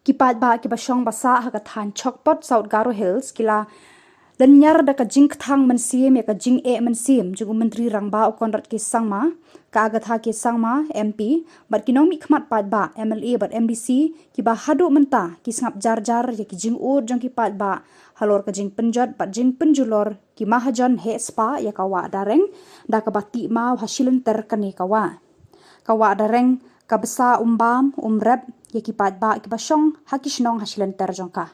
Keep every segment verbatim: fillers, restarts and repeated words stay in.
Ki paidbah kiba shong basa ha ka thaiñ Chokpot, South Garo Hills, ki la lyniar da ka jingktang mynsiem ïa ka jingeh mynsiem jong u myntri rangbah u Conrad K Sangma, ka Agatha K Sangma, M P, bad ki nongmihkhmat paidbah, M L A bad M D C, kiba haduh mynta ki sngap jar jar ïa ki jingud jong ki paidbah halor ka jingpynjot bad jingpynjulor ki mahajon heh spah ïa ka wah Dareng da kaba tih maw ha shi lynter kane ka wah. Ka wah Dareng ka bsa um bam um rep ïa ki paidbah kiba shong ha ki shnong ha shi lynter jong ka.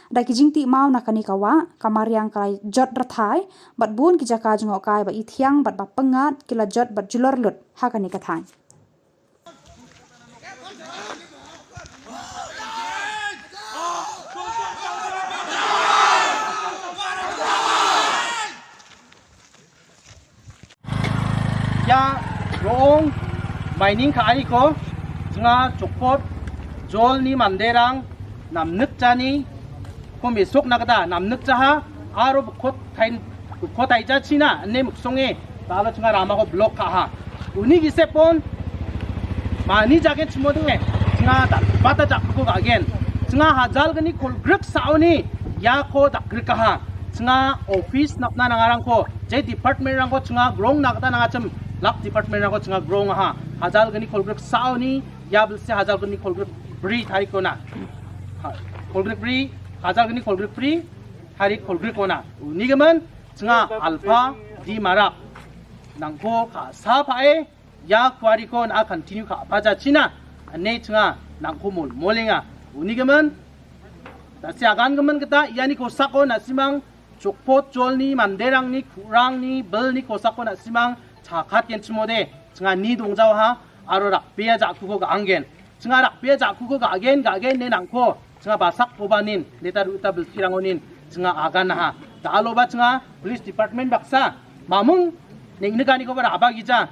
Da ki jingtih maw na kane ka wah, ka mariang ka la jot rathai bad bun ki jaka jngohkai ba ithiang bad ba pyngngad ki la jot bad julor lut ha kane ka thaiñ. Ia ro·ong mining ka·ariko ching·a Chokpot jolni manderang namnikjaniko mesokna gita namnikjaha aro bikot tain-, bikot taijachina ine miksonge dalo ching·a ramako blok ka·aha. Uni gisepon mani jagenchimode ching·a dal·bata jakkuko ga·gen. Ching·a hajalgni kolgrik sa·oni iako dakgrikaha. Ching·a office napna nangarangko, je department-rangko ching·a grongna gita nangachim, lak department-rangko ching·a grongaha. Hajalgni kolgrik sa·oni ia bilsi hajalgni kolgrik bri tarikona. Ha, kolgrik bri, hajalgni kolgrik bri, tarik kolgrikona. Unigimin ching·a Alpha D Marak nangko ka·sa pa·e ia kuariko na·a continue ka·pajachina ine ching·a nangko molmolenga. Unigimin, dasi agangimin gita iani kosako na·simang Chokpot jolni manderangni ku·rangni bilni kosako na·simang chakatgenchimode ching·a ni dongjaoha aro rakbea jakkuko ga·anggen. Ching·a rakbea jakkuko ga·gen, ga·gen ine nangko ching·a basakkoba nin, neta ruta biltirango nin ching·a aganaha. Daloba ching·a police department baksa mamung neng·nikanikoba rabagija.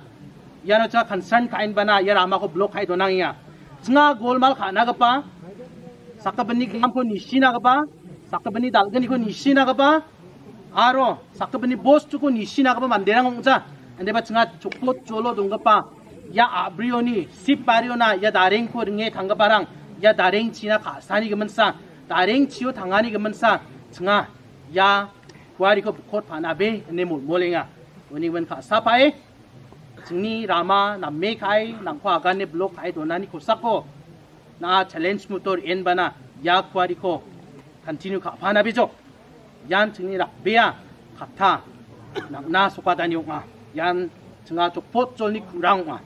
Iano ching·a concern ka·enbana ia ramako blok ka·e donangenga. Ching·a golmal ka·nagipa, sakgipinni gilamko nisinagipa, sakgipinni dal·gniko nisinagipa, aro sakgipinni bostuko nisinagipa manderang ong·ja. Indiba ching·a Chokpot jolo donggipa ia a·brioni sip bariona ia darengko ringe tanggiparang ia darengchina ka·sani giminsa, darengchio tangani giminsa ching·a ia kuariko bikot pa·nabe ine molmolenga. Uni gimin ka·sa pa·e chingni rama name ka·e nangko agane blok ka·e donani kosako na·a challenge motor enbana ia kuariko continue ka·pana bijok. Ian chingni rakbea katta nang·na sokadani ong·a. Ian ching·a Chokpot jolni ku·rang ong·a.